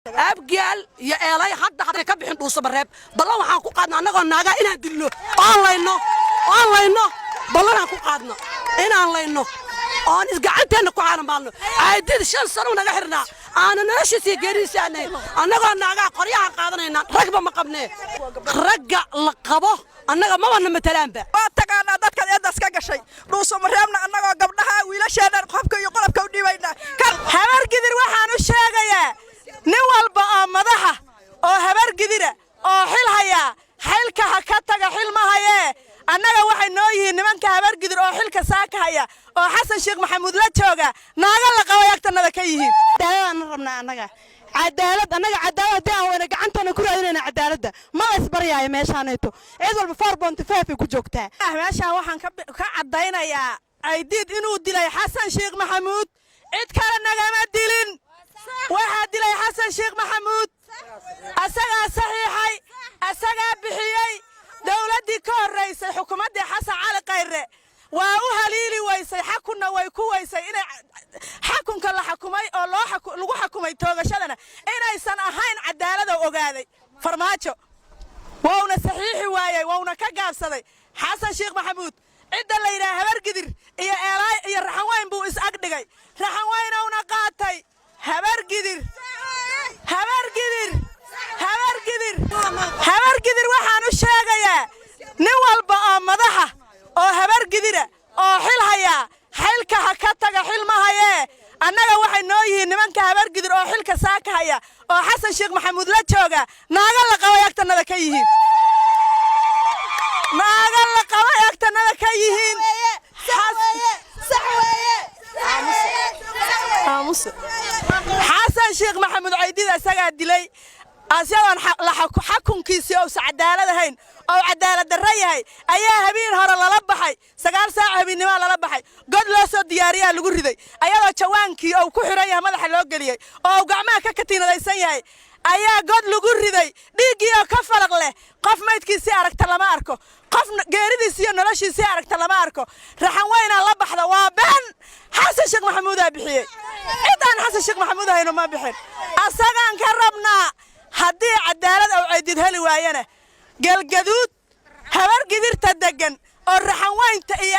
Abgaal iyo Eelay hadda hadday ka bixin Dhuusamareeb, ballan waxaan ku qaadna annagoo naagaa inaan dilno oon layno, oon layno. Ballanaan ku qaadno inaan layno oon isgacanteenna ku caalamaalno. Caydid 5 sano naga xirnaa, aana noloshiisa iyo geeridiisa aanayn. Annagoo naagaa qoryahaan qaadanayna, ragba ma qabnee. Ragga la qabo annaga mabana matalaanba. Waa taqaanaa dadkaad eedaas ka gashay. Dhuusamareebna annagoo gabdhaha wiilasheennan qofka iyo qolobka u dhiibaynaa. Habargidir waxaan u sheegayaa, nin walba oo madaxa oo Habargidira oo xil hayaa, xilka ha ka taga. Xil ma hayee. Annaga waxay noo yihiin nimanka Habargidir oo xilka saaka haya oo Xasan Sheekh Maxamuud la jooga, naaga la qabay agtannada ka yihiin. Cadaaladaan rabnaa annaga, cadaalad. Annaga cadaalad haddii aan weyna, gacantaana ku raadinayna cadaaladda. Ma la isbaryaayo meeshaanayto. Cid walba 4.5 ay ku joogtaa. Meeshaan waxaan ka caddaynayaa Caydiid inuu dilay Xasan Sheekh Maxamuud. Cid kale nagama dilin, waxaa dilay Xasan Sheekh Maxamuud. Asagaa saxiixay, asagaa bixiyey. Dawladdii ka horraysay, xukuumaddii Xasan Cali Khayre, waa u haliili weysay, xakunna way ku weysay inay xakunka la xakumay oo loo lagu xakumay toogashadana inaysan ahayn cadaalada. Ogaaday Farmaajo, wouna saxiixi waayey, wouna ka gaabsaday. Xasan Sheekh Maxamuud cidda la yidhaha Habargidir iyo Eelaay iyo Raxanweyn buu is ag dhigay, Raxanweynowna qaatay. Habargidir, Habargidir, Habargidir, Habargidir waxaan u sheegayaa, nin walba oo madaxa oo Habargidira oo xil hayaa, xilka ha ka taga. Xil ma hayee. Annaga waxay noo yihiin nimanka Habargidir oo xilka saaka haya oo Xasan Sheekh Maxamuud la jooga, naaga la qabay agtannada ka yihiin, naaga la qabay agtannada ka yihiin. Xasan Sheekh Maxamuud Caydid isagaa dilay, asagoon xakunkiisii ousa cadaalad ahayn oo cadaalad darro yahay ayaa habeen hore lala baxay. 9 saac habeennimoa lala baxay. God loo soo diyaariyaa lagu riday, ayadoo jawaankii ou ku xidhan yahay madaxa loo geliyey oo uu gacmaha ka katiinadaysan yahay ayaa god lagu riday, dhiiggii oo ka falaq leh. Qof maydkiisii aragta lama arko, qof geeridiisi iyo noloshiisii aragta lama arko. Raxan weynaa la baxda waa been. Xasan Sheekh Maxamuudaa bixiyey. Cid aan Xasan Sheekh Maxamuud ahayno ma bixin. Asagaan ka rabnaa. Haddii cadaalad aw Caydid heli waayana, Galgaduud Habargidirta deggan oo Raxanweynta iyo